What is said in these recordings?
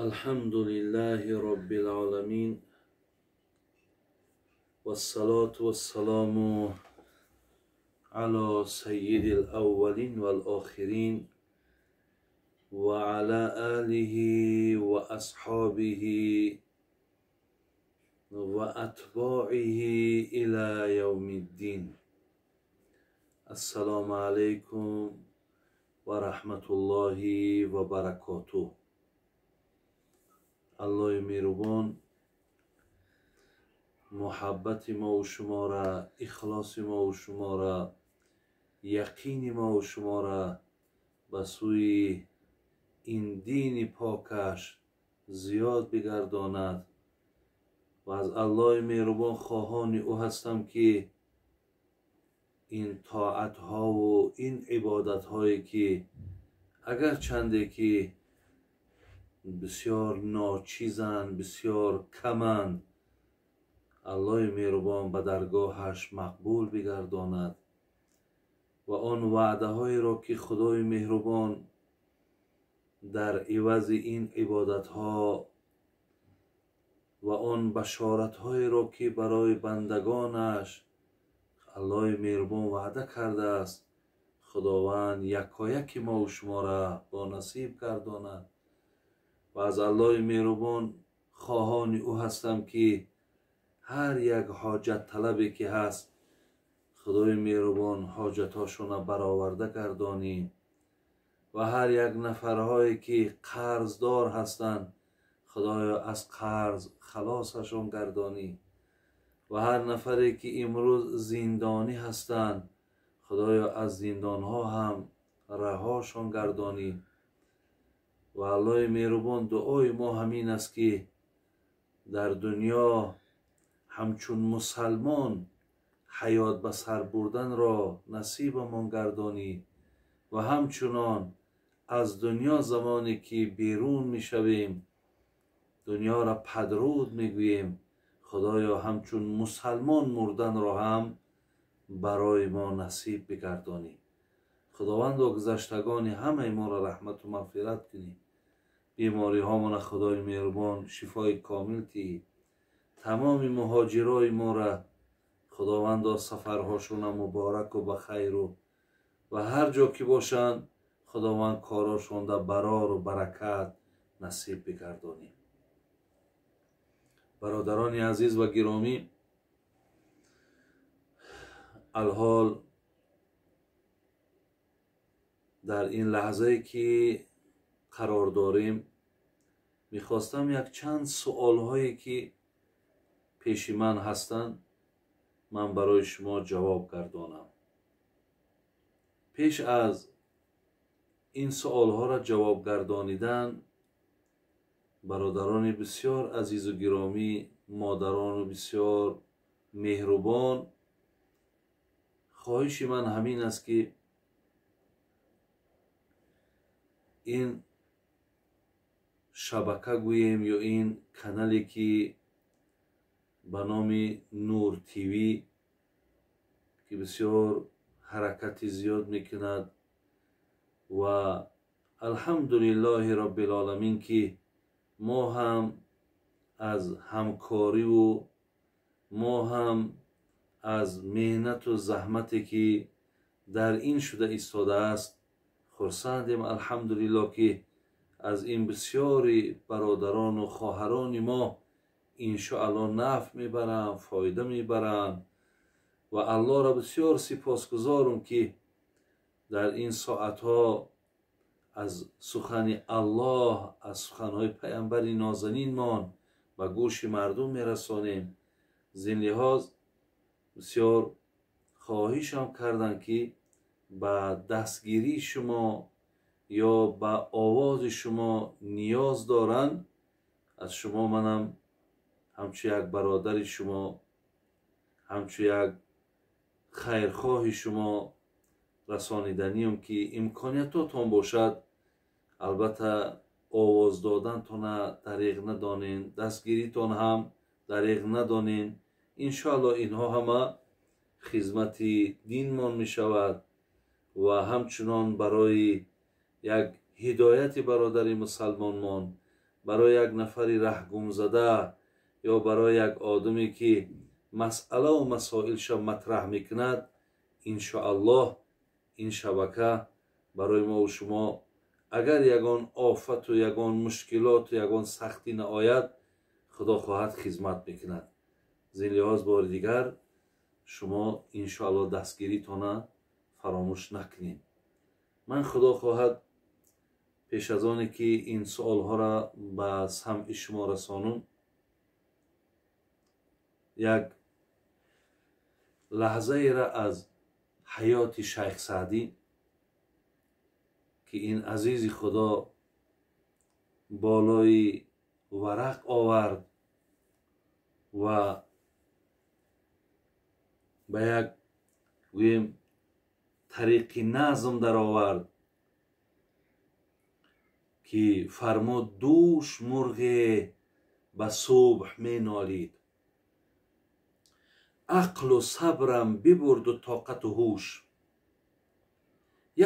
الحمد لله رب العالمين والصلاة والسلام على سيد الأولين والآخرين وعلى آله وأصحابه وأتباعه إلى يوم الدين. السلام عليكم ورحمة الله وبركاته. Аллоҳи меҳрубон муҳаббати мову шумора, ихлоси мову шумора, яқини мову шумора ба сӯи ин дини покаш зиёд бигардонад ва аз Аллоҳи меҳрубон хоҳони ӯ ҳастам, ки ин тоатҳову ин ибодатҳое ки агар чанде ки бисёр ночизанд, бисёр каманд, Аллоҳи меҳрубон ба даргоҳаш мақбул бигардонад ва он ваъдаҳоеро ки Худои меҳрубон дар ивази ин ибодатҳо ва он башоратҳоеро ки барои бандагонаш Аллоҳи меҳрубон ваъда кардааст, Худованд якояки мову шуморо бо насиб гардонад. Ва аз Аллоҳи меҳрубон хоҳони ӯ ҳастам, ки ҳар як ҳоҷатталабе ки ҳаст, Худои меҳрубон ҳоҷатҳошонро бароварда гардонӣ ва ҳар як нафарҳое ки қарздор ҳастанд, Худоё аз қарз халосашон гардонӣ ва ҳар нафаре ки имрӯз зиндонӣ ҳастанд, Худоё аз зиндонҳо ҳам раҳошон гардонӣ. Ва Аллоҳи меҳрубон дуои мо ҳамин аст, ки дар дунё ҳамчун мусалмон ҳаёт ба сар бурданро насибамон гардонӣ ва ҳамчунон аз дунё замоне ки берун мешавем, дунёро падруд мегӯем, Худоё ҳамчун мусалмон мурданро ҳам барои мо насиб бигардонӣ. Худовандо гузаштагони ҳамаи моро раҳмату мағфират кунӣ, бемориҳомона Худои меҳрубон шифои комил тиҳӣ, тамоми муҳоҷирои моро Худовандо сафарҳошона мубораку ба хайру ва ҳар ҷо ки бошанд, Худованд корошонда барору баракат насиб бигардонӣ. Бародарони азиз ва гиромӣ, алҳол дар ин лаҳзае ки қарор дорем, мехостам якчанд суолҳое ки пеши ман ҳастанд, ман барои шумо ҷавоб гардонам. Пеш аз ин суолҳоро ҷавоб гардонидан, бародарони бисёр азизу гиромӣ, модарону бисёр меҳрубон, хоҳиши ман ҳамин аст, ки ин шабака гӯем ё ин канале ки ба номи Нур ТВ, ки бисёр ҳаракати зиёд мекунад ва алҳамдулиллоҳи роббилоламин, ки мо ҳам аз ҳамкориву мо ҳам аз меҳнату заҳмате ки дар ин шуда истодааст хурсандем. Алҳамдулиллоҳ, ки аз ин бисёри бародарону хоҳарони мо иншоаллоҳ нафъ мебаранд, фоида мебаранд ва Аллоҳро бисёр сипосгузорам, ки дар ин соатҳо аз сухани Аллоҳ, аз суханҳои паямбари нозанинмон ба гӯши мардум мерасонем. Зин лиҳоз бисёр хоҳишам кардам, ки ба дастгирии шумо ё ба овози шумо ниёз доранд. Аз шумо манам ҳамчун як бародари шумо, ҳамчун як хайрхоҳи шумо расониданием, ки имкониятотон бошад, албатта овоз додантона дареғ надонен, дастгиритон ҳам дареғ надонен. Иншоаллоҳ инҳо ҳама хизмати динмон мешавад ва ҳамчунон барои як ҳидояти бародари мусалмонмон, Барои як нафари раҳгумзада ё барои як одаме ки масъалаву масоилша матраҳ мекунад, иншоаллоҳ ин шабака барои мову шумо агар ягон офату ягон мушкилоту ягон сахтӣ наояд, худо хоҳад хизмат мекунад. Зин лиҳоз бори дигар шумо иншоаллоҳ дастгиритона фаромӯш накунед. Ман худо хоҳад пеш аз оне ки ин суолҳоро ба самъи шумо расонум, як лаҳзаеро аз ҳаёти Шайх Саъдӣ, ки ин азизи худо болои варақ овард ва ба як гӯем тариқи назм даровард, ки фармуд: дӯш мурғе ба субҳ менолид, ақлу сабрам бибурду тоқату ҳуш.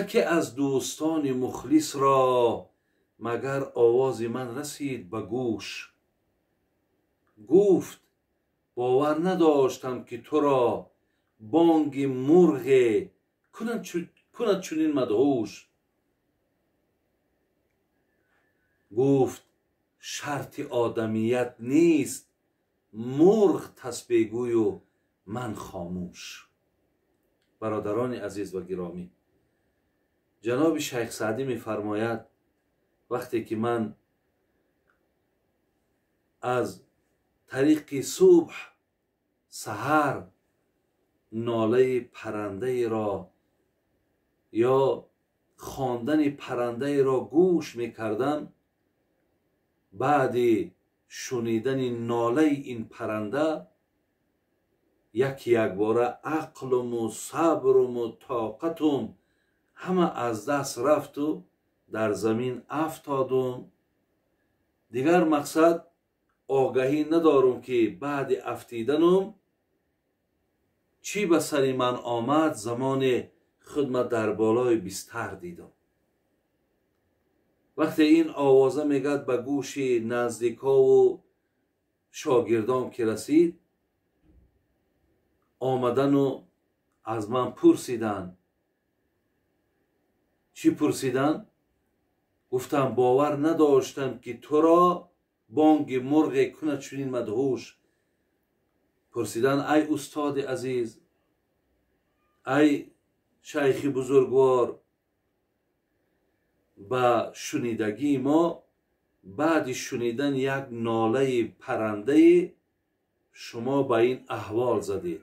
Яке аз дӯстони мухлисро магар овози ман расид ба гӯш. Гуфт: бовар надоштам, ки туро бонги мурғе кунад чунин мадҳуш. Гуфт: шарти одамият нест мурғ тасбеҳгӯю ман хомӯш. Бародарони азиз ва гиромӣ, ҷаноби Шайх Саъдӣ мефармояд: вақте ки ман аз тариқи субҳ саҳар нолаи паррандаеро ё хондани паррандаеро гӯш мекардам, баъди шунидани нолаи ин парранда яки якбора ақлуму сабруму тоқатум ҳама аз даст рафту дар замин афтодум. Дигар мақсад огаҳӣ надорум, ки баъди афтиданум чӣ ба сари ман омад. Замоне худма дар болои бистар дидам. Вақте ин овоза мегӯяд ба гӯши наздикову шогирдон ки расид, омадану аз ман пурсиданд. Чӣ пурсиданд? Гуфтам: бовар надоштам, ки туро бонги мурғе кунад чунин мадҳуш. Пурсиданд: ай устоди азиз, ай шайхи бузургвор, ба шунидагии мо баъди шунидан як нолаи паррандае шумо ба ин аҳвол задед,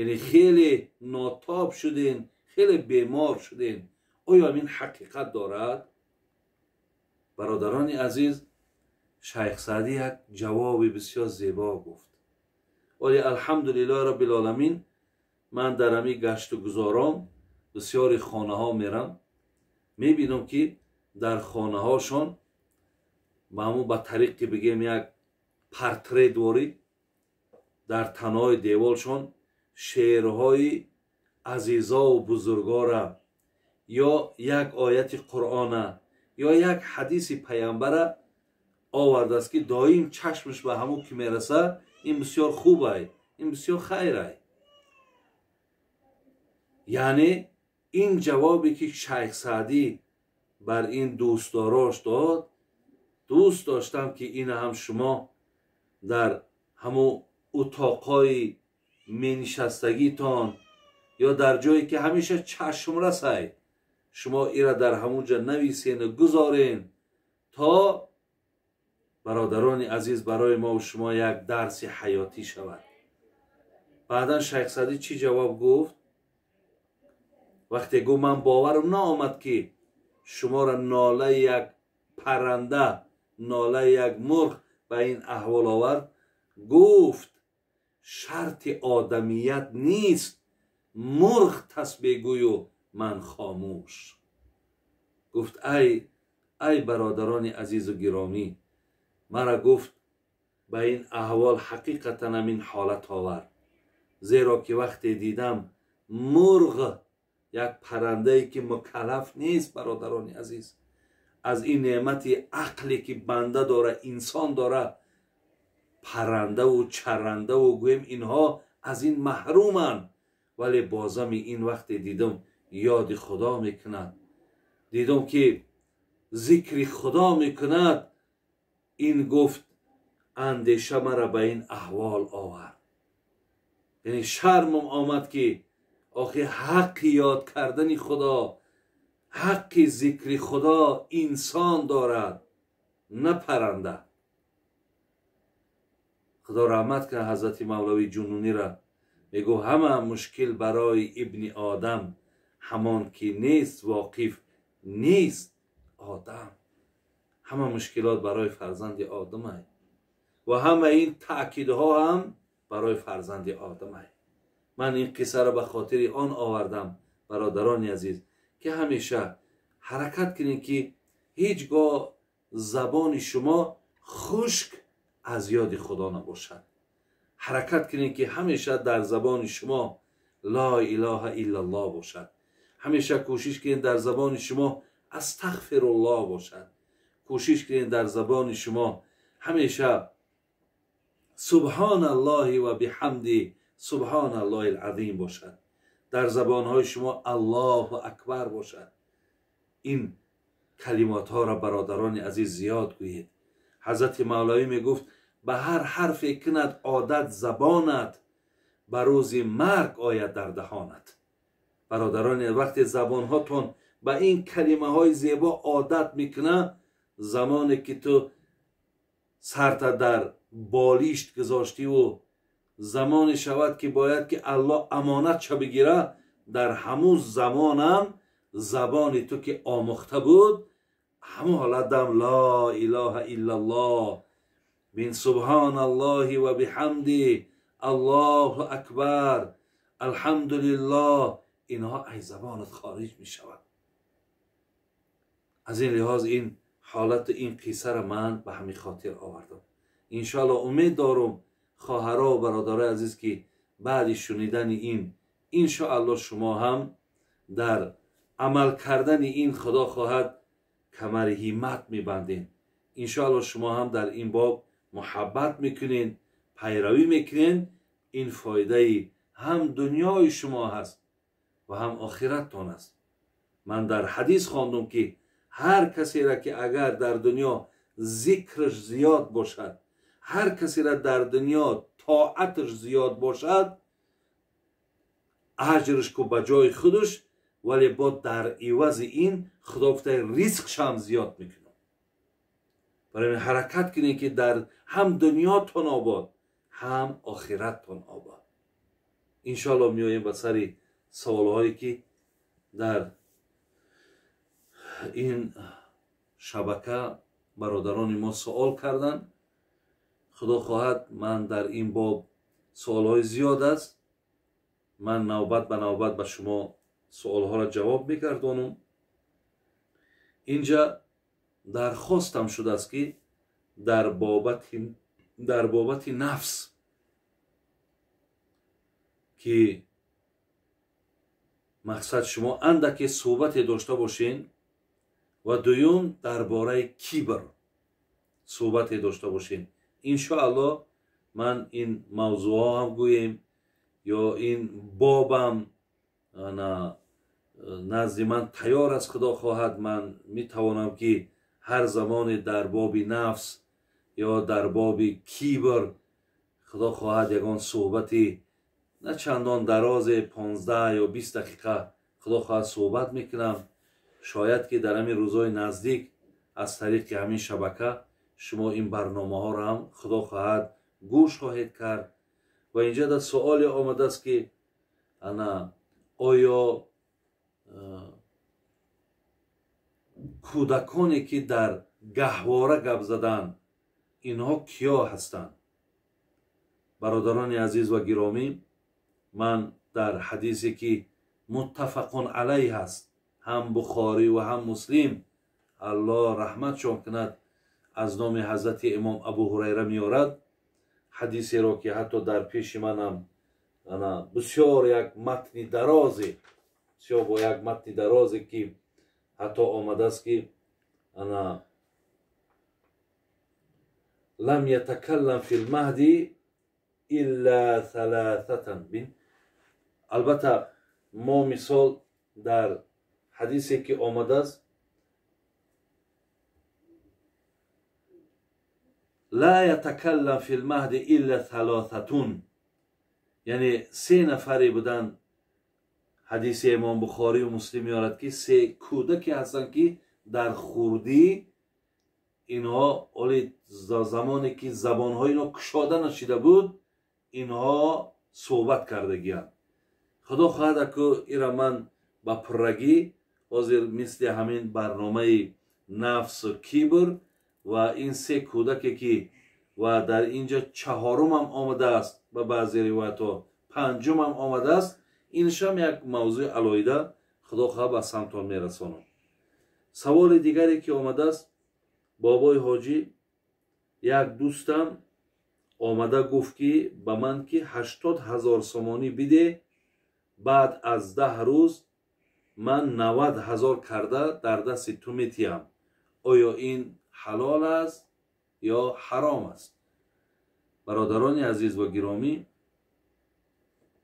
яъне хеле нотоб шуден, хеле бемор шуден, оё ин ҳақиқат дорад? Бародарони азиз, Шайх Саъдӣ як ҷавоби бисёр зебо гуфт. Вале алҳамдулиллоҳи роббил-оламин, ман дар ҳамин гашту гузором бисёри хонаҳо мерам, мебинам, ки дар хонаҳошон ба ҳамун ба тариқи бигем як портрет ворид дар танои деволшон шеърҳои азизову бузургора ё як ояти қуръона ё як ҳадиси паямбара овардааст, ки доим чашмаш ба ҳамун ки мераса, ин бисёр хубай, ин бисёр хайрай. Яъне ин ҷавобе ки Шайх Саъдӣ бар ин дӯстдорош дод, дӯст доштам, ки ина ҳам шумо дар ҳамун утоқҳои менишастагитон ё дар ҷое ки ҳамеша чашм расай, шумо ира дар ҳамун ҷо нависену гузорен, то бародарони азиз барои мову шумо як дарси ҳаётӣ шавад. Баъдан Шайх Саъдӣ чӣ ҷавоб гуфт? Вақте гуфт: ман боварам наомад, ки шуморо нолаи як парранда, нолаи як мурғ ба ин аҳвол овард, гуфт: шарти одамият нест мурғ тасбеҳгӯю ман хомӯш. Гуфт: ай бародарони азизу гиромӣ, мара гуфт ба ин аҳвол ҳақиқатан ҳамин ҳолат овард, зеро ки вақте дидам мурғ, як паррандае ки мукаллаф нест, бародарони азиз, Аз ин неъмати ақле ки банда дора, инсон дора, паррандаву чаррандаву гӯем инҳо аз ин маҳруманд. Вале бозами ин вақте дидам ёди Худо мекунад, дидам ки зикри Худо мекунад, ин гуфт андеша мара ба ин аҳвол овард. Яъне шармам омад ки охи ҳаққи ёд кардани Худо, ҳаққи зикри Худо инсон дорад, на парранда. Худо раҳмат кунад ҳазрати Мавлавии Ҷунунира, мегӯ ҳама мушкил барои ибни одам ҳамон ки нест воқиф нест одам. Ҳама мушкилот барои фарзанди одамай ва ҳама ин таъкидҳо ҳам барои фарзанди одамай. Ман ин қиссаро ба хотири он овардам, бародарони азиз, ки ҳамеша ҳаракат кунед ки ҳеҷ гоҳ забони шумо хушк аз ёди Худо набошад. Ҳаракат кунед ки ҳамеша дар забони шумо ла илаҳа иллаллоҳ бошад. Ҳамеша кӯшиш кунед дар забони шумо астағфируллоҳ бошад. Кӯшиш кунед дар забони шумо ҳамеша субҳоналлоҳи ва биҳамди субҳоналлоҳи алазим бошад. Дар забонҳои шумо Аллоҳу акбар бошад. Ин калимотҳоро, бародарони азиз, зиёд гӯед. Ҳазрати Мавлавӣ мегуфт ба ҳар ҳарфе кунад одат забонат, ба рӯзи марг ояд дар даҳонат. Бародарони, вақте забонҳотон ба ин калимаҳои зебо одат мекунад, замоне ки ту сарта дар болишт гузоштиву замоне шавад ки бояд ки Аллоҳ амонатша бигира, дар ҳамун замонам забони ту ки омӯхта буд, ҳамун ҳолатам ла илаҳа иллаллоҳ мин субҳоналлоҳи ва биҳамди Аллоҳу акбар алҳамдулиллоҳ, инҳо аз забонат хориҷ мешавад. Аз ин лиҳоз ин ҳолату ин қиссаро ман ба ҳамин хотир овардам. Иншоаллоҳ умед дорум, хоҳаро ва бародарои азиз, ки баъди шунидани ин иншоаллоҳ шумо ҳам дар амал кардани ин Худо хоҳад камари ҳиммат мебандед. Иншоаллоҳ шумо ҳам дар ин боб муҳаббат мекунед, пайравӣ мекунед. Ин фоидаи ҳам дунёи шумо ҳаст ва ҳам охираттон аст. Ман дар ҳадис хондум ки ҳар касеро ки агар дар дунё зикраш зиёд бошад, ҳар касеро дар дунё тоаташ зиёд бошад, аҷраш ку ба ҷои худаш, вале бо дар ивази ин Худо гуфта ризқшам зиёд мекунад. Барои ҳаракат кунед ки дар ҳам дунётон обод, ҳам охираттон обод. Иншоаллоҳ меоем ба сари саволҳое ки дар ин шабака бародарони мо суол карданд. Худо хоҳад ман дар ин боб суолҳои зиёд аст, ман навбат ба навбат ба шумо суолҳоро ҷавоб мегардонам. Инҷа дархостам шудааст ки дар бобати нафс ки мақсад шумо андаке суҳбате дошта бошен ва дуюм дар бораи кибр суҳбате дошта бошен. Иншоаллоҳ ман ин мавзӯъҳо ҳам гӯем ё ин бобам назди ман тайёр аст. Худо хоҳад ман метавонам ки ҳар замоне дар боби нафс ё дар боби кибр Худо хоҳад ягон суҳбати на чандон дарозе 15 ё 20 дақиқа Худо хоҳад суҳбат мекунам. Шояд ки дар ҳамин рӯзҳои наздик аз тариқи ҳамин шабака шумо ин барномаҳоро ҳам Худо хоҳад гӯш хоҳед кард. Ва инҷа дар суоле омадааст ки ана оё кӯдаконе ки дар гаҳвора гап заданд инҳо киё ҳастанд? Бародарони азиз ва гиромӣ, ман дар ҳадисе ки муттафақун алайҳ аст, ҳам Бухорӣ ва ҳам Муслим, Аллоҳ раҳматшон кунад, аз номи ҳазрати имом Абу Ҳурайра меорад ҳадисеро ки ҳатто дар пеши манам бисёр як матни дарозе, бисёр бо як матни дарозе ки ҳатто омадааст ки Ана лам ятакаллам фил маҳди илла саласатан. Бин, албатта мо мисол дар ҳадисе ки омадааст, ла ятакаллам фил маҳди илла саласатун, яъне се нафаре буданд. Ҳадиси имом Бухорию Муслим меорад, ки се кӯдаке ҳастанд, ки дар хурдӣ инҳо оли замоне ки забонҳои инҳо кушода нашида буд, инҳо суҳбат кардагиянд. Худо хоҳад, аку ира ман ба пуррагӣ ҳозир мисли ҳамин барномаи нафсу кибр ва ин се кӯдаке ки ва дар инҷа чаҳорумам омадааст, ба баъзе ривоятҳо панҷумам омадааст, иншам як мавзӯи алоҳида худо хоҳад ба самтон мерасонам. Саволи дигаре ки омадааст, бобои ҳоҷӣ, як дӯстам омада гуфт, ки ба ман ки 80 000 сомонӣ биде, баъд аз 10 рӯз ман 90 000 карда дар дасти ту метиҳам. Оё ин ҳалол аст ё ҳаром аст? Бародарони азиз ва гиромӣ,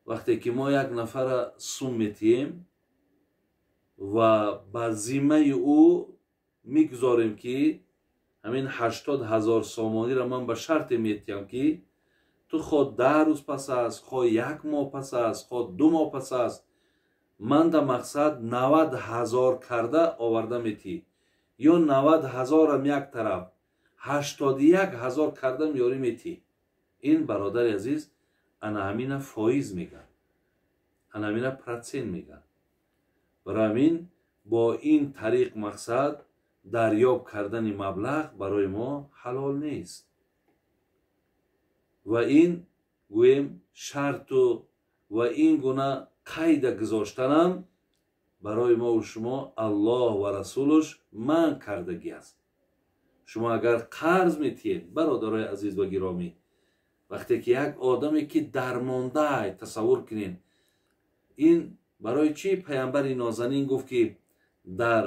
вақте ки мо як нафара сум метиҳем ва ба зиммаи ӯ мегузорем, ки ҳамин 80 000 сомониро ман ба шарте метиҳам, ки ту хо 10 рӯз пас аст, хо як моҳ пас аст, хо 2 моҳ пас аст, ман да мақсад 90 000 карда оварда метиҳӣ, ё 90 000-ам як тараф, 81 000 карда меёрӣ метиҳӣ. Ин бародари азиз, ана ҳамина фоиз мегӯянд, ана ҳамина процент мегӯянд. Барои ҳамин бо ин тариқ мақсад дарёб кардани маблағ барои мо ҳалол нест ва ин гӯем шарту ва ин гуна қайда гузоштанам барои мову шумо Аллоҳ ва расулаш манъ кардагӣ аст. Шумо агар қарз метиҳед, бародарои азиз ва гиромӣ, вақте ки як одаме ки дармондаай, тасаввур кунед, ин барои чӣ паямбари нозанин гуфт, ки дар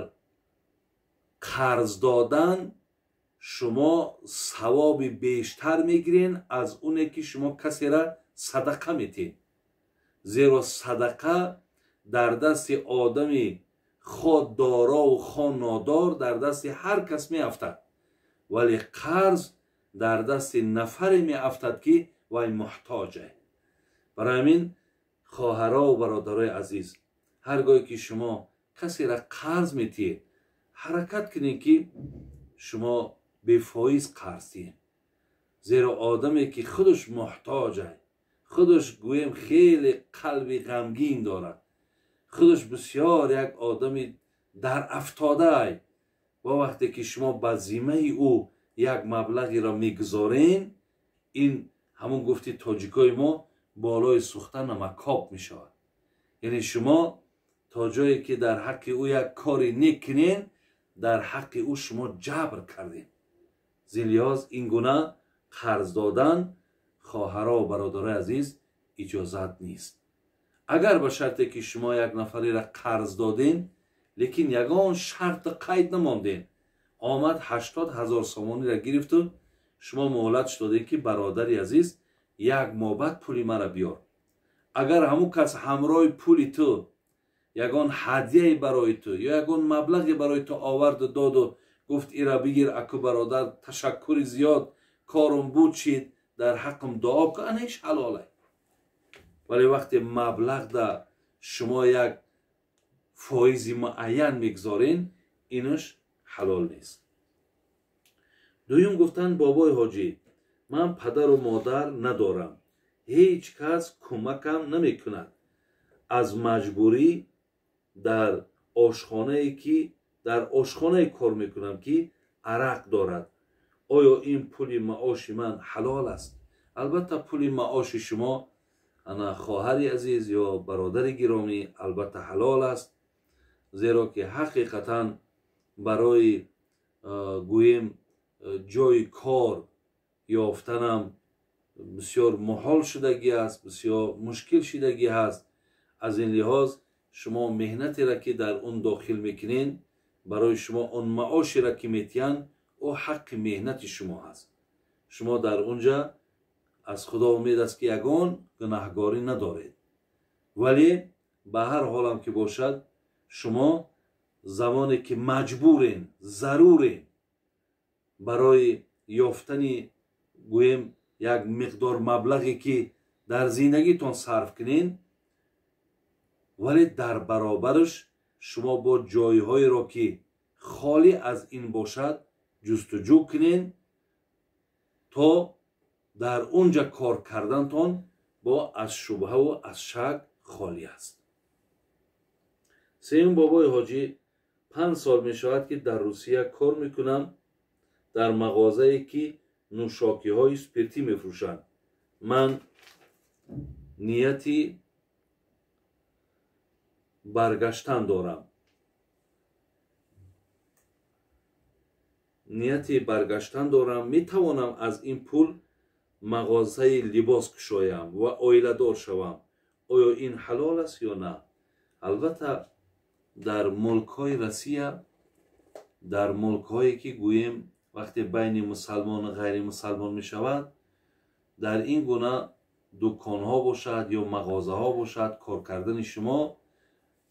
қарз додан шумо савоби бештар мегирен аз оне ки шумо касера садақа метиҳед. Зеро садақа дар дасти одами хо дорову хо нодор дар дасти ҳар кас меафтад, вале қарз дар дасти нафаре меафтад, ки вай муҳтоҷ аст. Барои ҳамин хоҳарову бародарои азиз, ҳар гоҳе ки шумо касера қарз метиҳед, ҳаракат кунед, ки шумо бефоиз қарз диҳед. Зеро одаме ки худаш муҳтоҷ аст, худаш гӯем хеле қалби ғамгин дорад, худаш бисёр як одами дарафтодаай, ва вақте ки шумо ба зиммаи ӯ як маблағеро мегузорен, ин ҳамон гуфти тоҷикои мо болои сӯхта намакоб мешавад. Яъне шумо то ҷое ки дар ҳаққи ӯ як кори нек кунен, дар ҳаққи ӯ шумо ҷабр кардем. Зин лиҳоз ин гуна қарз додан, хоҳарову бародарои азиз, иҷозат нест. Агар ба шарте ки шумо як нафареро қарз доден, лекин ягон шарту қайд намонден, омад 80 000 сомониро гирифту шумо муҳлат додед, ки бародари азиз, як моҳ баъд пули мара биёр. Агар ҳамун кас ҳамроҳи пули ту ягон ҳадияе барои ту ё ягон маблағе барои ту оварду доду гуфт, ира бигир, аку бародар, ташаккури зиёд, корум буд шид, дар ҳаққам дуо кун, ана иш ҳалолай. Вале вақте маблағда шумо як фоизи муайян мегузорен, инаш ҳалол нест. Дуюм гуфтанд, бобои ҳоҷӣ, ман падару модар надорам, ҳеҷ кас кӯмакам намекунад. Аз маҷбурӣ дар ошхонае ки дар ошхонае кор мекунам, ки арақ дорад. Оё ин пули маоши ман ҳалол аст? Албатта пули маоши шумо, ана хоҳари азиз ё бародари гиромӣ, албатта ҳалол аст, зеро ки ҳақиқатан барои гӯем ҷои кор ёфтанам бисёр муҳол шудагӣ аст, бисёр мушкил шудагӣ ҳаст. Аз ин лиҳоз шумо меҳнатеро ки дар он дохил мекунед, Барои шумо он маошеро ки метиҳанд, ӯ ҳаққи меҳнати шумо ҳаст. Шумо дар унҷа аз Худо умед аст, ки ягон гунаҳгорӣ надоред. Вале ба ҳар ҳолам ки бошад, шумо замоне ки маҷбурен, зарурен барои ёфтани, гӯем, як миқдор маблағе ки дар зиндагитон сарф кунед, вале дар баробараш шумо бо ҷойҳоеро ки холӣ аз ин бошад ҷустуҷӯ кунед, то дар унҷа кор кардантон бо аз шубҳаву аз шак холӣ аст. Сеюм, бобои ҳоҷӣ, 5 сол мешавад, ки дар Русия кор мекунам, дар мағозае ки нӯшокиҳои спиртӣ мефурӯшанд. Ман нияти баргаштан дорам. Нияти баргаштан дорам. Метавонам аз ин пул мағозаи либос кушоям ва оиладор шавам. Оё ин ҳалол аст ё на? Албатта, дар мулкҳои Россия, дар мулкҳое ки гӯем вақте байни мусалмону ғайримусалмон мешавад, дар ин гуна дуконҳо бошад ё мағозаҳо бошад, кор кардани шумо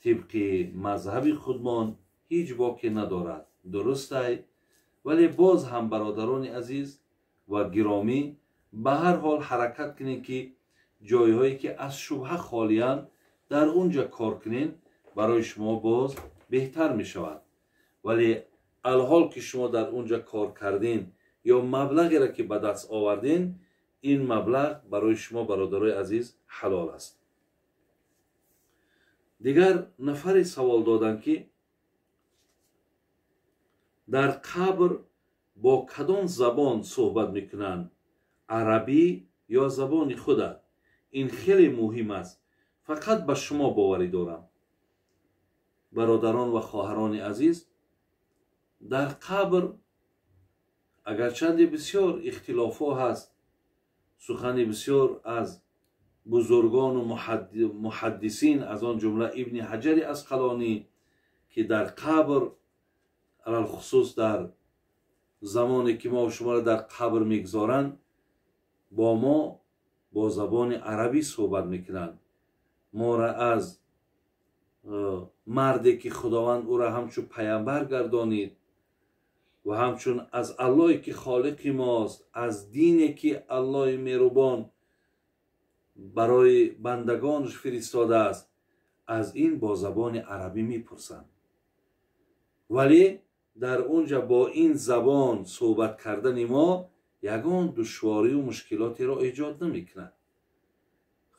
тибқи мазҳаби худмон ҳеҷ боке надорад. Дурустай, вале боз ҳам, бародарони азиз ва гиромӣ, ба ҳар ҳол ҳаракат кунед, ки ҷойҳое ки аз шубҳа холиянд, дар унҷа кор кунед, барои шумо боз беҳтар мешавад. Вале алҳол ки шумо дар унҷа кор кардин ё маблағеро ки ба даст овардин, ин маблағ барои шумо, бародарои азиз, ҳалол аст. Дигар нафаре савол доданд, ки дар қабр бо кадом забон суҳбат мекунанд, арабӣ ё забони худат? Ин хеле муҳим аст. Фақат ба шумо боварӣ дорам. Бародарон ва хоҳарони азиз, дар қабр агарчанде бисёр ихтилофҳо ҳаст, сухани бисёр аз бузургону муҳаддисин, аз он ҷумла Ибни Ҳаҷари Асқалонӣ, ки дар қабр, алалхусус дар замоне ки мо шуморо дар қабр мегузоранд, бо мо бо забони арабӣ суҳбат мекунанд. Моро аз марде ки Худованд ӯро ҳамчун паямбар гардонид ва ҳамчун аз Аллоҳе ки холиқи мост, аз дине ки Аллоҳи меҳрубон барои бандагонаш фиристодааст, аз ин бо забони арабӣ мепурсанд. Вале дар унҷа бо ин забон суҳбат кардани мо ягон душворию мушкилотеро эҷод намекунад.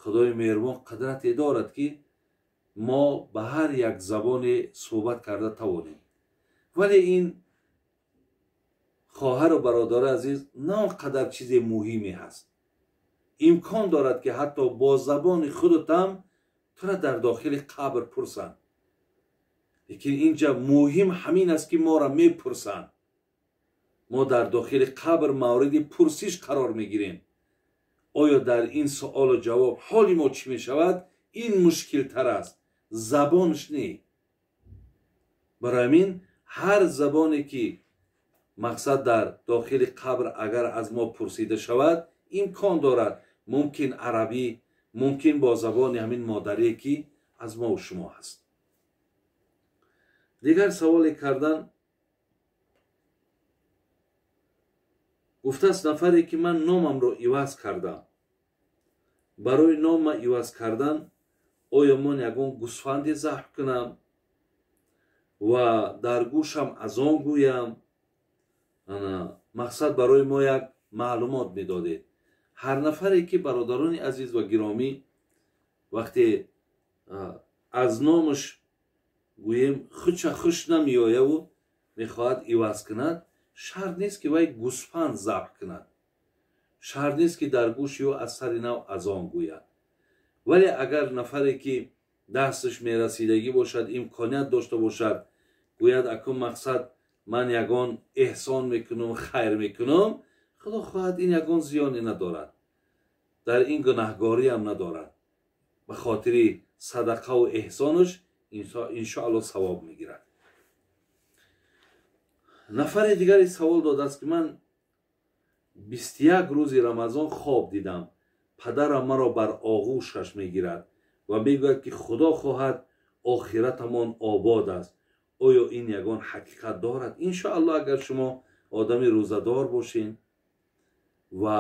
Худои меҳрубон қудрате дорад, ки мо ба ҳар як забоне суҳбат карда тавонем. Вале ин, хоҳару бародари азиз, на он қадар чизе муҳиме ҳаст. Имкон дорад, ки ҳатто бо забони худатам тура дар дохили қабр пурсанд. Лекин инҷа муҳим ҳамин аст, ки моро мепурсанд. Мо дар дохили қабр мавриди пурсиш қарор мегирем. Оё дар ин суолу ҷавоб ҳоли мо чӣ мешавад? Ин мушкилтар аст, забонаш не. Барои ҳамин ҳар забоне ки мақсад дар дохили қабр агар аз мо пурсида шавад, имкон дорад, мумкин арабӣ, мумкин бо забони ҳамин модарие ки аз мо шумо ҳаст. Дигар саволе кардан, гуфтааст нафаре, ки ман номамро иваз кардам. Барои нома иваз кардан оё ман ягон гӯсфанде забҳ кунам ва дар гӯшам азон гӯям? Мақсад барои мо як маълумот медодед. Ҳар нафаре ки, бародарони азиз ва гиромӣ, вақте аз номаш, гӯем, худша хуш намеояву мехоҳад иваз кунад, шарт нест, ки вай гӯсфанд забҳ кунад, шарт нест, ки дар гӯши ӯ аз сари нав азон гӯяд. Вале агар нафаре ки дасташ мерасидагӣ бошад, имконият дошта бошад, гӯяд, акун мақсад ман ягон эҳсон мекунам, хайр мекунам, Худо хоҳад, ин ягон зиёне надорад, дар ин гунаҳгориам надорад. Ба хотири садақаву эҳсонаш иншоалло савоб мегирад. Нафари дигаре савол додааст, ки ман 21 рӯзи Рамазон хоб дидам, падарам маро бар оғӯшаш мегирад ва мегӯяд, ки Худо хоҳад, охиратамон обод аст. Оё ин ягон ҳақиқат дорад? Иншоаллоҳ, агар шумо одами рӯзадор бошен ва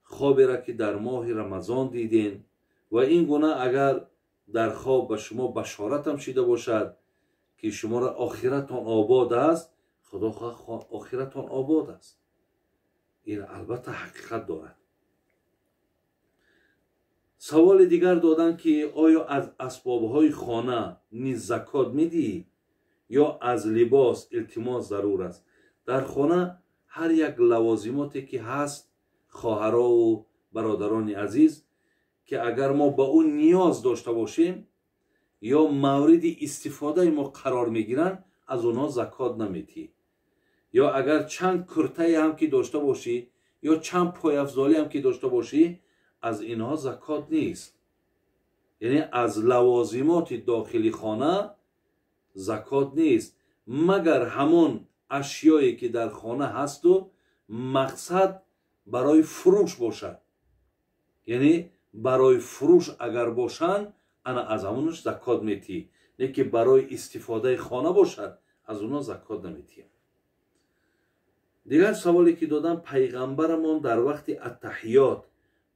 хоберо ки дар моҳи Рамазон диден ва ин гуна агар дар хоб ба шумо башоратам шида бошад, ки шуморо охиратон обод аст, Худо хоҳад, охиратон обод аст, ин албатта ҳақиқат дорад. Саволи дигар доданд, ки оё аз асбобҳои хона низ закот медиҳӣ ё аз либос? Илтимос, зарур аст. Дар хона ҳар як лавозимоте ки ҳаст, хоҳарову бародарони азиз, ки агар мо ба ӯ ниёз дошта бошем ё мавриди истифодаи мо қарор мегиранд, аз онҳо закот наметиҳӣ. Ё агар чанд куртае ҳам ки дошта бошӣ ё чанд пойафзолӣ ҳам ки дошта бошӣ, аз инҳо закот нест. Яъне аз лавозимоти дохили хона закот нест, магар ҳамон ашёе ки дар хона ҳасту мақсад барои фурӯш бошад. Яъне барои фурӯш агар бошанд, ана аз ҳамонаш закот метиҳӣ, не ки барои истифодаи хона бошад, аз онҳо закот наметиҳем. Дигар саволе ки додам: пайғамбарамон дар вақти аттаҳиёт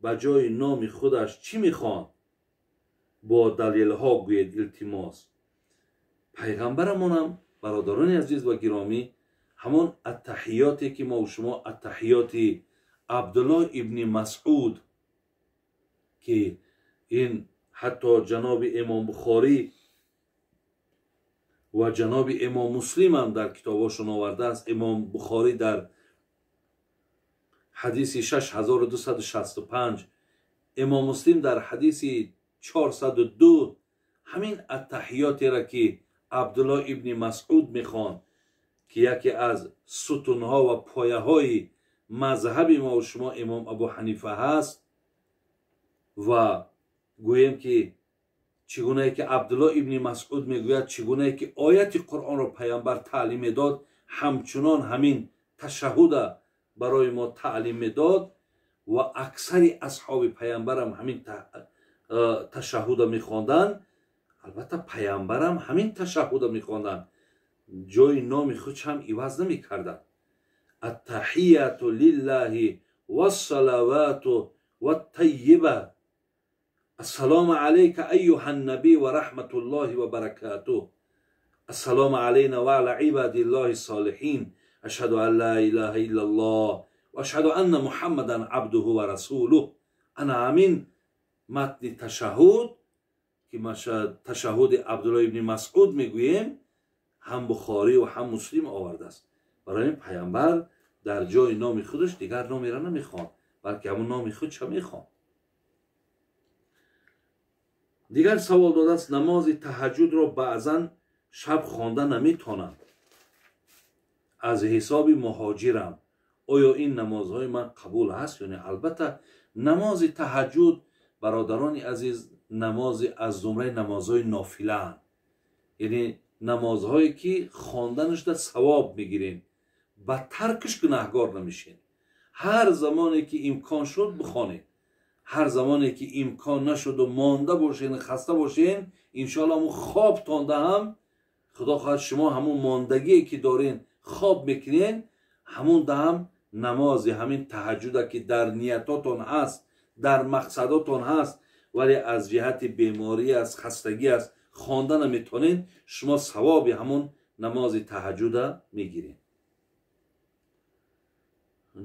ба ҷои номи худаш чӣ мехонд? Бо далелҳо гӯед, илтимос. Пайғамбарамонам, бародарони азиз ва гиромӣ, ҳамон аттаҳиёте ки мо шумо аттаҳиёти Абдуллоҳ ибни Масъуд, ки ин ҳатто ҷаноби Имом Бухорӣ ва ҷаноби Имом Муслимам дар китобҳошон овардааст. Имом Бухорӣ дар ҳадиси 6265, Имом Муслим дар ҳадиси 402 ҳамин аттаҳиётеро ки Абдуллоҳ ибни Масъуд мехонд, ки яке аз сутунҳо ва пояҳои мазҳаби мо шумо Имом Абу Ҳанифа ҳаст, ва гӯем ки чӣ гунае ки Абдуллоҳ ибни Масъуд мегӯяд, чӣ гунае ки ояти Қуръонро пайғамбар таълим медод, ҳамчунон ҳамин ташаҳҳуда барои мо таълим медод ва аксари асҳоби пайғамбарам ҳамин ташаҳҳуда мехонданд. Албатта, пайғамбарам ҳамин ташаҳҳуда мехонданд, ҷои номи худ ҳам иваз намекарданд. Аттаҳияту лиллаҳи вассалавату ваттаййибат, ассалому алайка айюҳа ннаби ва раҳматуллоҳи ва баракатуҳ, ассалому алайна ва ала ибадиллоҳи солиҳин, ашҳаду ан ла илаҳа иллаллоҳ ва ашҳаду анна Муҳаммадан абдуҳу ва расулуҳ. Ана ҳамин матни ташаҳҳуд, ки ташаҳҳуди Абдуллоҳ ибни Масъуд мегӯем, ҳам Бухорӣ ва ҳам Муслим овардааст. Барои ин пайғамбар дар ҷои номи худаш дигар номеро намехонд, балки ҳамон номи худша мехонд. Дигар савол додааст: намози таҳаҷҷудро баъзан шаб хонда наметонам, аз ҳисоби муҳоҷирам, оё ин намозҳои ман қабул ҳаст ё не? Албатта, намози таҳаҷҷуд, бародарони азиз, намози аз зумраи намозҳои нофилаанд, яъне намозҳое ки хонданашда савоб мегирем, ба таркиш гунаҳгор намешем. Ҳар замоне ки имкон шуд, бихонед, ҳар замоне ки имкон нашуду монда бошен, хаста бошен, иншоалло ҳамун хоб тонда ҳам, Худо хоҳад, шумо ҳамун мондагие ки дорен, хоб мекунен, ҳамунда ҳам намози ҳамин таҳаҷҷуда ки дар ниятотон ҳаст, дар мақсадотон ҳаст, вале аз ҷиҳати беморӣ аст, хастагӣ аст, хонда наметонед, шумо савоби ҳамун намози таҳаҷҷуда мегиред.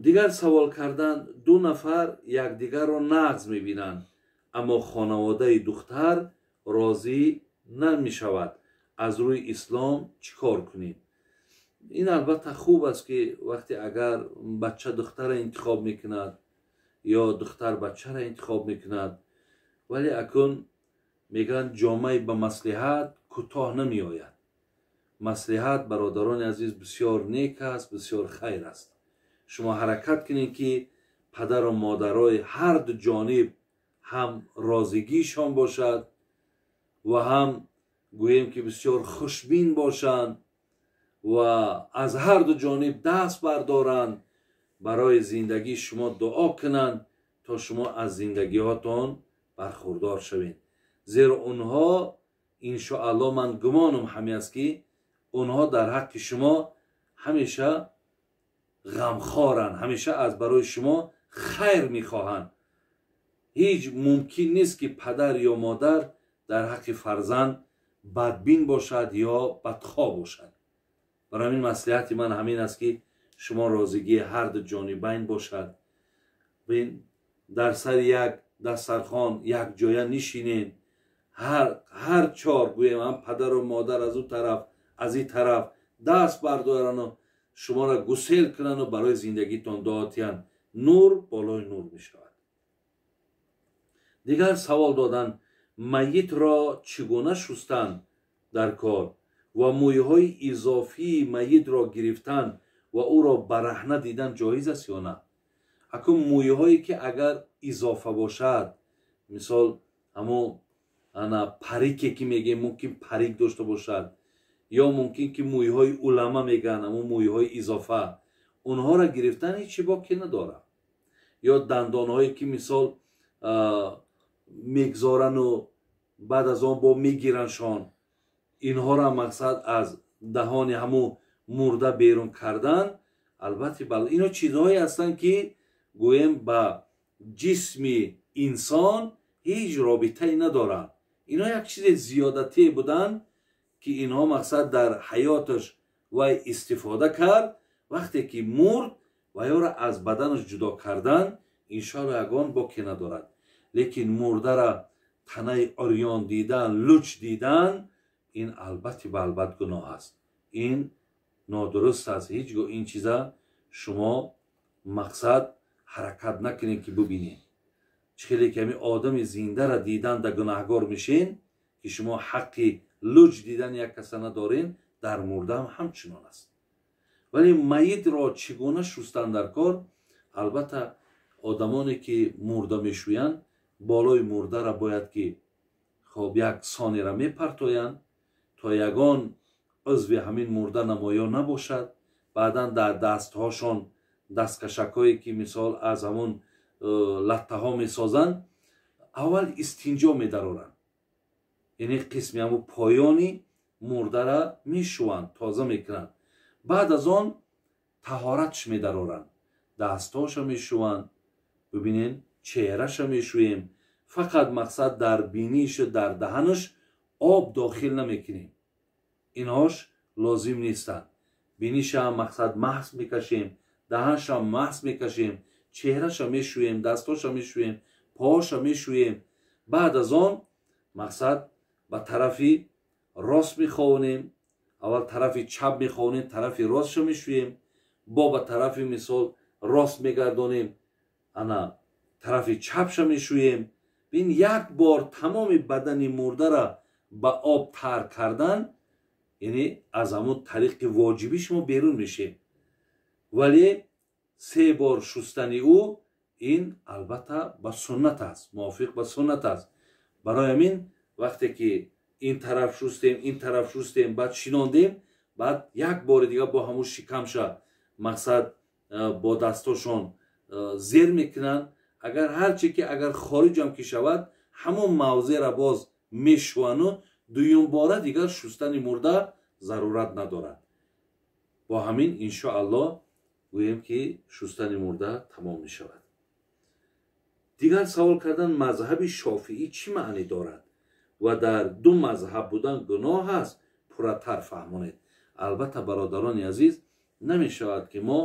Дигар савол кардан: ду нафар якдигарро нағз мебинанд, аммо хонаводаи духтар розӣ намешавад, аз рӯи ислом чӣ кор кунем? Ин албатта хуб аст, ки вақте агар бача духтарро интихоб мекунад ё духтар бачаро интихоб мекунад, вале акун мегӯянд, ҷомаи ба маслиҳат кӯтоҳ намеояд. Маслиҳат, бародарони азиз, бисёр нек аст, бисёр хайр аст. Шумо ҳаракат кунед, ки падару модарои ҳар ду ҷониб ҳам розигишон бошад ва ҳам гӯем ки бисёр хушбин бошанд. ва аз ҳар ду ҷониб даст бардоранд, барои зиндагии шумо дуо кунанд то шумо аз зиндагиҳотон бархурдор шавед. Зеро онҳо иншоалло, ман гумонам ҳаме аст ки онҳо дар ҳаққи шумо ҳамеша ғамхоранд, ҳамеша аз барои шумо хайр мехоҳанд. Ҳеҷ мумкин нест ки падар ё модар дар ҳаққи фарзанд бадбин бошад ё бадхоҳ бошад. Барои ҳамин маслиҳати ман ҳамин аст ки шумо розигии ҳар ду ҷонибайн бошад. Дар сари як дастархон як ҷоя нишинед, ҳар чор гӯем ҳам падару модар аз ӯ тараф аз ин тараф даст бардорану шуморо гусел кунану барои зиндагитон дуо тиҳанд, нур болои нур мешавад. Дигар савол доданд: майитро чӣ гуна шустан дар кор ва мӯйҳои изофии майитро гирифтан ва ӯро бараҳна дидан ҷоиз аст ё на? Акун мӯйҳое ки агар изофа бошад, мисол ҳамо ана парике ки мегем, мумкин парик дошта бошад, ё мумкин ки мӯйҳои улама мегӯянд, ҳамо мӯйҳои изофа, онҳоро гирифтан ҳеҷ боке надорад. Ё дандонҳое ки мисол мегзорану баъд аз он бо мегираншон, инҳоро мақсад аз даҳони ҳамун мурда берун кардан, албатта ино чизҳое ҳастанд ки гӯем ба ҷисми инсон ҳеҷ робитае надоранд. Ино як чизи зиёдатие буданд ки инҳо мақсад дар ҳаёташ вай истифода кард, вақте ки мурд вайёро аз баданаш ҷудо кардан иншоалло ягон боке надорад. Лекин мурдара танаи урён дидан, луч дидан, ин албатта ба албат гуноҳ аст, ин нодуруст аст. Ҳеҷ гоҳ ин чиза шумо мақсад ҳаракат накунед ки бубинед. Чӣ хеле ки ҳамин одами зиндара дидан да гунаҳгор мешен, ки шумо ҳаққи луч дидан як каса надорен, дар мурдаам ҳамчунон аст. Вале майитро чӣ гуна шустан дар кор? Албатта одамоне ки мурда мешӯянд, болои мурдара бояд ки хоб як сонера мепартоянд то ягон узви ҳамин мурда намоён набошад. Баъдан дар дастҳошон дасткашакҳое ки мисол аз ҳамон латтаҳо месозанд, аввал истинҷо медароранд, яъне қисми ҳамун поёни мурдара мешӯванд, тоза мекунанд. Баъд аз он таҳоратш медароранд, дастҳоша мешӯванд, бибинед чеҳраша мешӯем. Фақат мақсад дар бинишу дар даҳанаш об дохил намекунем, инҳош лозим нестанд. Бинишам мақсад маҳз мекашем, даҳаншам маҳз мекашем, чеҳраша мешӯем, дастҳоша мешӯем, поҳоша мешӯем. Баъд аз он мақсад ба тарафи рост мехонем, аввал тарафи чап мехонем, тарафи ростша мешӯем, бо ба тарафи мисол рост мегардонем, ана тарафи чапша мешӯем. Бин як бор тамоми бадани мурдара ба об тар кардан, яъне аз ҳамон тариқи воҷибӣ шумо берун мешем. Вале се бор шустани ӯ ин албатта ба суннат аст, мувофиқ ба суннат аст. Барои ҳамин вақте ки ин тараф шустем, ин тараф шустем, баъд шинондем, баъд як бори дигар бо ҳамун шикамша мақсад бо дастошон зер мекунанд. Агар ҳарче ки агар хориҷам ки шавад, ҳамон мавзеъра боз мешӯвану дуюмбора дигар шустани мурда зарурат надорад. Бо ҳамин иншоаллоҳ гӯем ки шустани мурда тамом мешавад. Дигар савол кардан: мазҳаби шофиӣ чӣ маънӣ дорад ва дар ду мазҳаб будан гуноҳ аст? Пурратар фаҳмонед. Албатта бародарони азиз, намешавад ки мо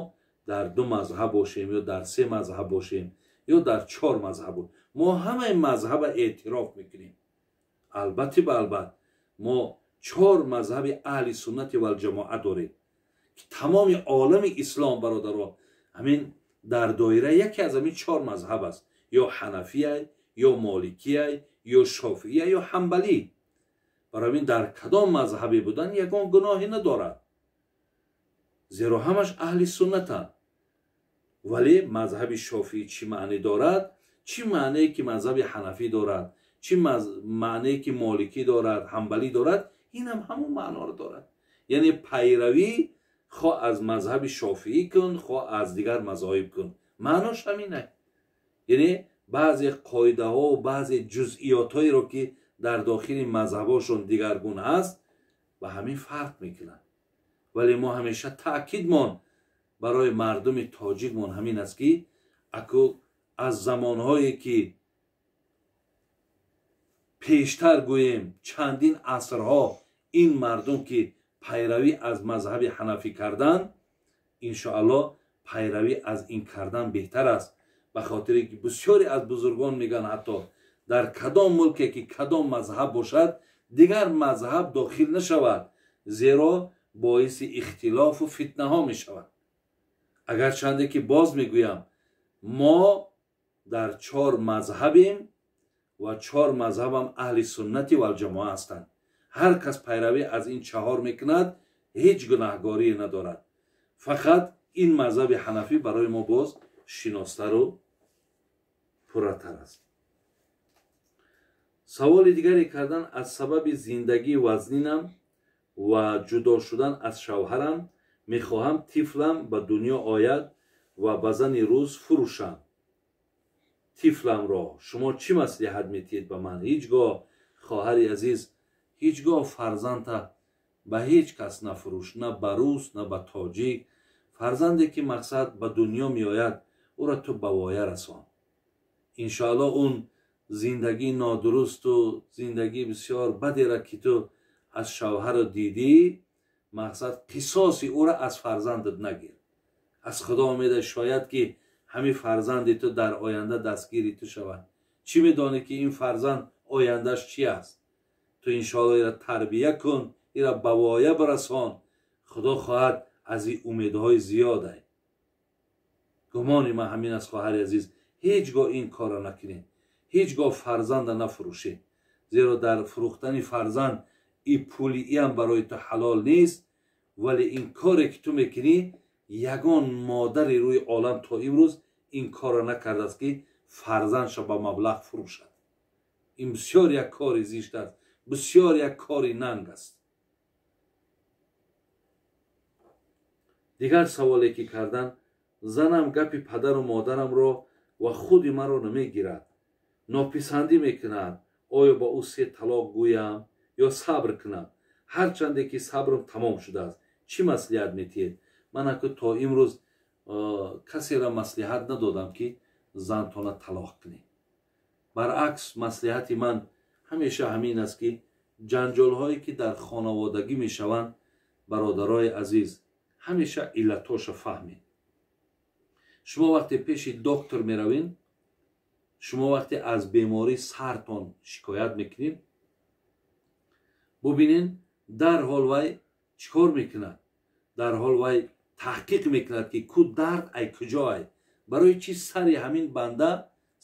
дар ду мазҳаб бошем ё дар се мазҳаб бошем ё дар чор мазҳаб. Мо ҳамаи мазҳаба эътироф мекунем. Албатта ба албат мо чор мазҳаби аҳли суннати валҷамоа дорем ки тамоми олами ислом бародаро ҳамин дар доира яке аз ҳамин чор мазҳаб аст: ё ҳанафия, ё моликия, ё шофиия, ё ҳанбалӣ. Барои ҳамин дар кадом мазҳабе будан ягон гуноҳе надорад, зеро ҳамаш аҳли суннатанд. Вале мазҳаби шофиӣ чӣ маънӣ дорад? Чӣ маънее ки мазҳаби ҳанафӣ дорад, чӣ маънее ки моликӣ дорад, ҳанбалӣ дорад, инам ҳамон маъноро дорад. Яъне пайравӣ Хоҳ аз мазҳаби шофиӣ кун, хоҳ аз дигар мазоҳиб кун, маънош ҳамин. Яъне баъзе қоидаҳо ва баъзе ҷузъиётҳоеро ки дар дохили мазҳабҳошон дигаргун аст, ба ҳамин фарқ мекунанд. Вале мо ҳамеша таъкидмон барои мардуми тоҷикмон ҳамин аст, ки аку аз замонҳое ки пештар гӯем чандин асрҳо ин мардум ки пайравӣ аз мазҳаби ҳанафӣ кардан, иншоаллоҳ пайравӣ аз ин кардан беҳтар аст. Ба хотире ки бисёре аз бузургон мегӯянд, ҳатто дар кадом мулке ки кадом мазҳаб бошад, дигар мазҳаб дохил нашавад, зеро боиси ихтилофу фитнаҳо мешавад. Агарчанде ки боз мегӯям, мо дар чор мазҳабем ва чор мазҳабам аҳли суннати валҷамоа ҳастанд. Ҳар кас пайравӣ аз ин чаҳор мекунад, ҳеҷ гунаҳгорие надорад. Фақат ин мазҳаби ҳанафӣ барои мо боз шиностару пурратар аст. Саволи дигаре кардан: аз сабаби зиндагии вазнинам ва ҷудо шудан аз шавҳарам мехоҳам тифлам ба дунё ояд ва ба зани рӯз фурӯшам тифламро. Шумо чӣ маслиҳат метиҳед ба ман? Ҳеҷ гоҳ, хоҳари азиз, ҳеҷ гоҳ фарзандта ба ҳеҷ кас нафурӯш, на ба рус, на ба тоҷик. Фарзанде ки мақсад ба дунё меояд, ӯро ту ба воя расон. Иншоаллоҳ он зиндагии нодурусту зиндагии бисёр бадера ки ту аз шавҳаро дидӣ, мақсад қисоси ӯро аз фарзандат нагир. Аз Худо умеда, шояд ки ҳамин фарзанди ту дар оянда дастгири ту шавад. Чӣ медонӣ ки ин фарзанд ояндаш чи аст? Ту иншоаллоҳ ира тарбия кун, ира ба воя бирасон. Худо хоҳад, аз ин умедҳои зиёдай. Гумони ман ҳамин аст, хоҳари азиз, ҳеҷ гоҳ ин корро накунед, ҳеҷ гоҳ фарзанда нафурӯшед, зеро дар фурӯхтани фарзанд и пули иам барои ту ҳалол нест. Вале ин коре ки ту мекунӣ, ягон модари рӯи олам то имрӯз ин корро накардааст, ки фарзандша ба маблағ фурӯшад. Ин бисёр як кори зишт аст, бисёр як кори нанг аст. Дигар саволе ки кардан: занам гапи падару модарамро ва худи маро намегирад, нописандӣ мекунад. Оё ба ӯ се талоқ гӯям ё сабр кунам? Ҳарчанде ки сабрам тамом шудааст. Чӣ маслиҳат метиҳед? Ман аку то имрӯз касеро маслиҳат надодам, ки зантона талоқ кунед. Баръакс, маслиҳати ман ҳамеша ҳамин аст, ки ҷанҷолҳое ки дар хонаводагӣ мешаванд, бародарои азиз, ҳамеша иллатҳоша фаҳмед. Шумо вақте пеши доктор меравед, шумо вақте аз беморӣ сартон шикоят мекунед, бубинед, дарҳол вай чӣ кор мекунад? Дарҳол вай таҳқиқ мекунад, ки ку дард ай куҷо ай, барои чӣ сари ҳамин банда,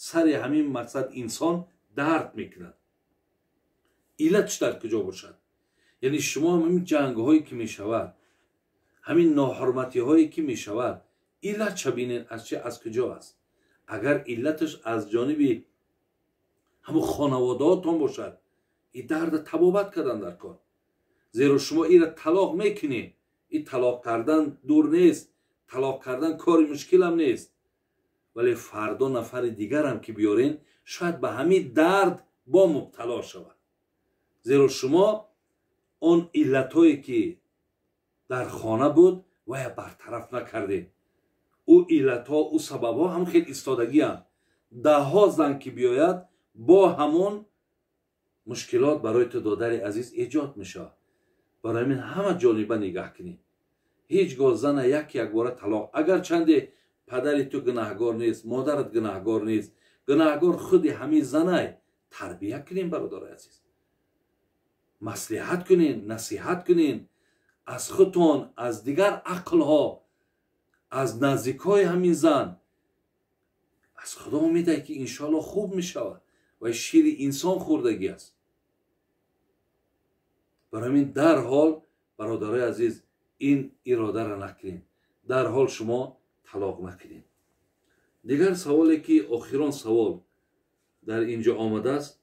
сари ҳамин мақсад инсон дард мекунад, иллатш дар куҷо бошад. Яъне шумо ҳамин ҷангҳое ки мешавад, ҳамин ноҳурматиҳое ки мешавад, иллатша бинед аз чи, аз куҷо аст. Агар иллаташ аз ҷониби ҳамун хонаводаотон бошад, и дарда табобат кардан дар кор, зеро шумо ира талоқ мекунед. И талоқ кардан дур нест, талоқ кардан кори мушкилам нест, вале фардо нафари дигарам ки биёрен, шояд ба ҳамин дард бо мубтало шавад. Зеро шумо он иллатҳое ки дар хона буд, вая бартараф накардед. Ӯ иллатҳо, ӯ сабабҳо ҳам хел истодагианд. Даҳҳо зан ки биёяд, бо ҳамон мушкилот барои ту, додари азиз, эҷод мешавад. Барои ҳамин ҳама ҷониба нигаҳ кунед. Ҳеҷ гоҳ зана як якбора талоқ, агарчанде падари ту гунаҳгор нест, модарат гунаҳгор нест, гунаҳгор худи ҳамин занай. Тарбия кунем, бародарои азиз, маслиҳат кунем, насиҳат кунем аз худтон, аз дигар ақлҳо, аз наздикҳои ҳамин зан. Аз Худо умедай, ки иншоаллоҳ хуб мешавад ва шири инсон хӯрдагӣ аст. Барои ҳамин дарҳол, бародарои азиз, ин иродаро накунед, дарҳол шумо талоқ накунед. Дигар саволе ки охирон савол дар инҷо омадааст,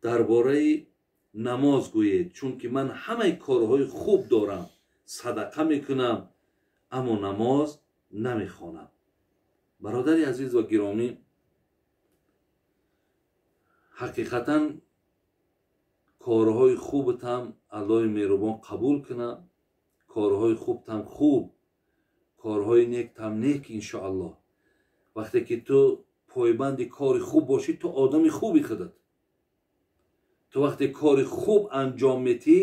дар бораи намоз гӯед, чунки ман ҳамаи корҳои хуб дорам, садақа мекунам, аммо намоз намехонам. Бародари азиз ва гиромӣ, ҳақиқатан корҳои хубтам Аллоҳи меҳрубон қабул кунад, корҳои хубтам хуб, корҳои нектам нек, иншоаллоҳ. Вақте ки ту пойбанди кори хуб бошӣ, ту одами хуби худат. Ту вақте кори хуб анҷом метӣ,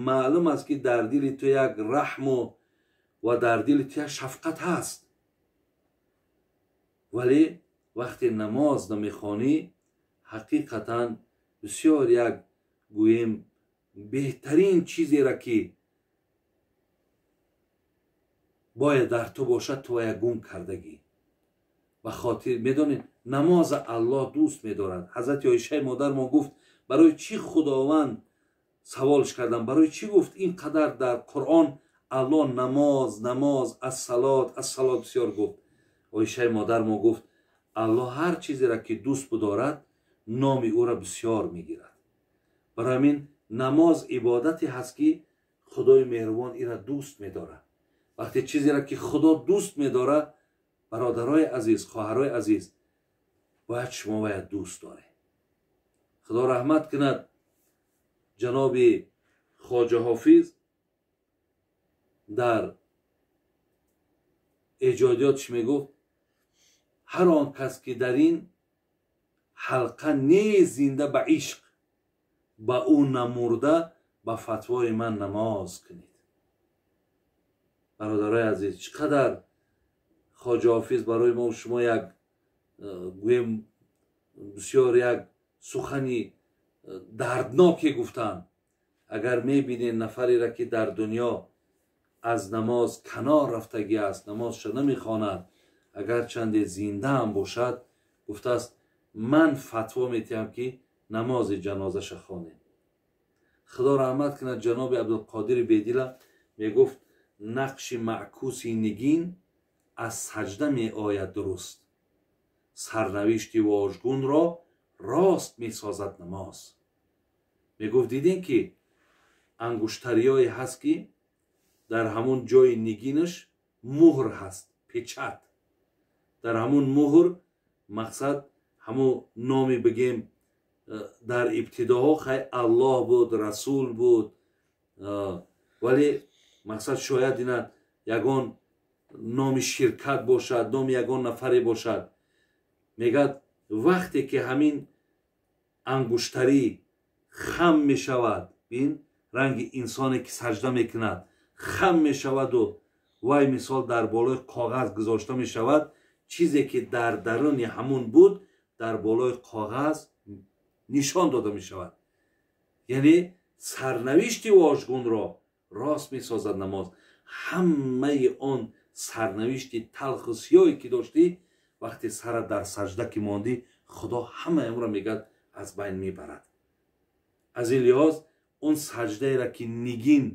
маълум аст, ки дар дили ту як раҳму ва дар дили ту як шафқат ҳаст. Вале вақте намоз намехонӣ, ҳақиқатан бисёр як гӯем беҳтарин чизеро, ки бояд дар ту бошад, ту як гум кардагӣ. Ба хотир медонед, намоза Аллоҳ дӯст медорад. Ҳазрати Оишаи модармон гуфт, барои чӣ Худованд саволш кардам, барои чӣ гуфт ин қадар дар Қуръон Аллоҳ намоз, намоз, ассалот, ассалот бисёр гуфт. Оишаи модармон гуфт, Аллоҳ ҳар чизеро, ки дӯст бидорад, номи ӯро бисёр мегирад. Барои ҳамин намоз ибодате ҳаст, ки Худои меҳрубон инро дӯст медорад. Вақте чизеро, ки Худо дӯст медорад, бародарои азиз, хоҳарои азиз, бояд шумо бояд дӯст доред. Худо раҳмат кунад ҷаноби Хоҷа Ҳофиз дар эҷодиётш мегуфт, ҳар он кас, ки дар ин ҳалқа нест зинда ба ишқ, ба ӯ намурда ба фатвои ман намоз кунед. Бародарои азиз, чӣ қадар Хоҷа Ҳофиз барои мо шумо як гӯем бисёр як сухани дардноке гуфтанд. Агар мебинед нафареро, ки дар дунё аз намоз канор рафтагӣ аст, намозша намехонад, агарчанде зинда ҳам бошад, гуфтааст, ман фатво метиҳам, ки намози ҷанозаша хонед. Худо раҳмат кунад ҷаноби Абдулқодири Бедила мегуфт, нақши маъкуси нигин аз саҷда меояд дуруст, сарнавишти вожгунро рост месозад намоз. Мегуфт, дидем, ки ангуштариёе ҳаст, ки дар ҳамун ҷои нигинаш муҳр ҳаст, печат. Дар ҳамун муҳр мақсад ҳамун номи бигем дар ибтидоҳо хай Аллоҳ буд, Расул буд, вале мақсад шояд ина ягон номи ширкат бошад, номи ягон нафаре бошад. Мегӯяд, вақте ки ҳамин ангуштарӣ хам мешавад, бин ранги инсоне, ки саҷда мекунад, хам мешаваду вай мисол дар болои коғаз гузошта мешавад, чизе, ки дар даруни ҳамун буд, дар болои коғаз нишон дода мешавад. Яъне сарнавишти вожгунро рост месозад намоз. Ҳамаи он сарнавишти талху сиёҳе, ки доштӣ, вақте сара дар саҷда ки мондӣ, Худо ҳамаи онро мегӯяд аз байн мебарад. Аз ин лиҳоз он саҷдаеро, ки нигин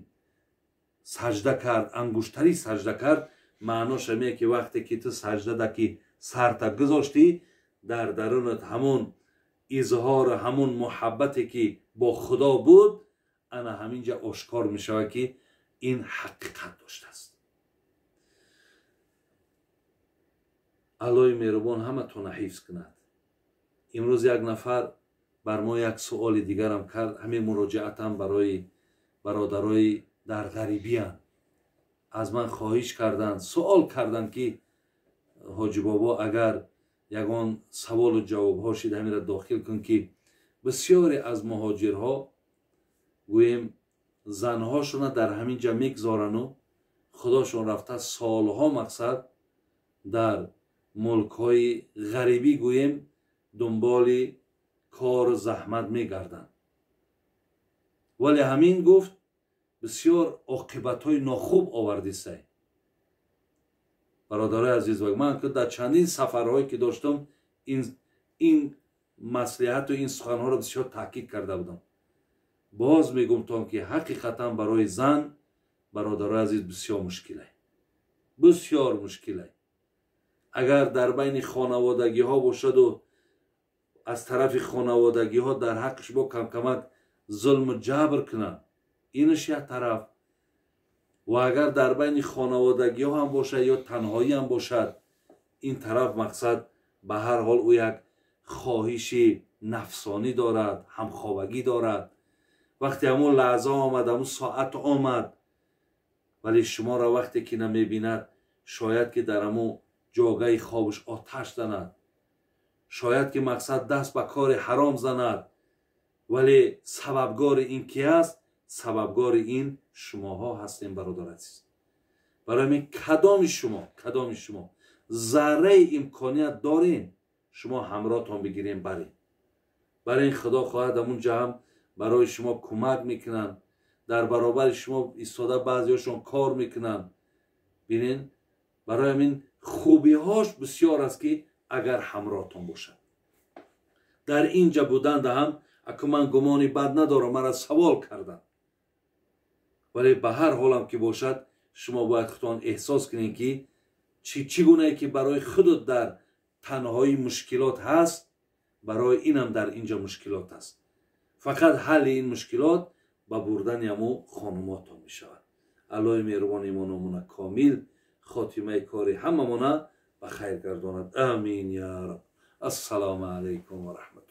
саҷда кард, ангуштарӣ саҷда кард, маънош ҳамее, ки вақте ки ту саҷдада ки сарта гузоштӣ, дар дарунат ҳамон изҳору ҳамон муҳаббате, ки бо Худо буд, ана ҳамин ҷа ошкор мешавад, ки ин ҳақиқат доштааст. Аллоҳи меҳрубон ҳаматонро ҳифз кунад. Имрӯз як нафар бар мо як суоли дигарам кард, ҳамин муроҷиатам барои бародарои дар ғарибиянд. Аз ман хоҳиш карданд, суол карданд, ки Ҳоҷи бобо, агар ягон саволу ҷавобҳо шид, ҳаминро дохил кун, ки бисёре аз муҳоҷирҳо гӯем занҳошона дар ҳамин ҷа мегзорану худошон рафта солҳо мақсад дар мулкҳои ғарибӣ гӯем дунболи кору заҳмат мегарданд. Вале ҳамин гуфт бисёр оқибатҳои нохуб овардисай. Бародарои азиз, ман дар чандин сафарҳое, ки доштам, ин маслиҳату ин суханҳоро бисёр таъкид карда будам. Боз мегумтон, ки ҳақиқатан барои зан, бародарои азиз, бисёр мушкилай, бисёр мушкилай. Агар дар байни хонаводагиҳо бошаду аз тарафи хонаводагиҳо дар ҳаққиш бо камкамак зулму ҷабр кунанд, инаш як тараф. Ва агар дар байни хонаводагиҳо ҳам бошад ё танҳоӣ ҳам бошад, ин тараф мақсад ба ҳар ҳол ӯ як хоҳиши нафсонӣ дорад, ҳамхобагӣ дорад. Вақте ҳамун лаҳза омад, ҳамун соат омад, вале шуморо вақте ки намебинад, шояд ки дар ҳамун ҷогаи хобаш оташ занад, шояд ки мақсад даст ба кори ҳаром занад. Вале сабабгори ин ки аст? Сабабгори ин шумоҳо ҳастем, бародар азиз. Барои ҳамин кадоми шумо зарраи имконият дорем, шумо ҳамроҳтон бигирем, барем. Барои ин, худо хоҳад, ҳамунҷа ҳам барои шумо кӯмак мекунанд, дар баробари шумо истода баъзеҳошон кор мекунанд. Бинен, барои ҳамин хубиҳош бисёр аст, ки агар ҳамроҳтон бошад. Дар инҷа буданда ҳам аку ман гумони бад надорам, мара савол кардам, вале ба ҳар ҳолам ки бошад, шумо бояд худтон эҳсос кунед, ки чӣ гунае ки барои худут дар танҳоӣ мушкилот ҳаст, барои инам дар инҷа мушкилот аст. Фақат ҳалли ин мушкилот ба бурдани ҳамун хонумотон мешавад. Аллоҳи меҳрубон имономона комил, хотимаи кори ҳамамона ба хайр гардонад. Амин я раб. Ассалому алайкум ва раҳматуллоҳ.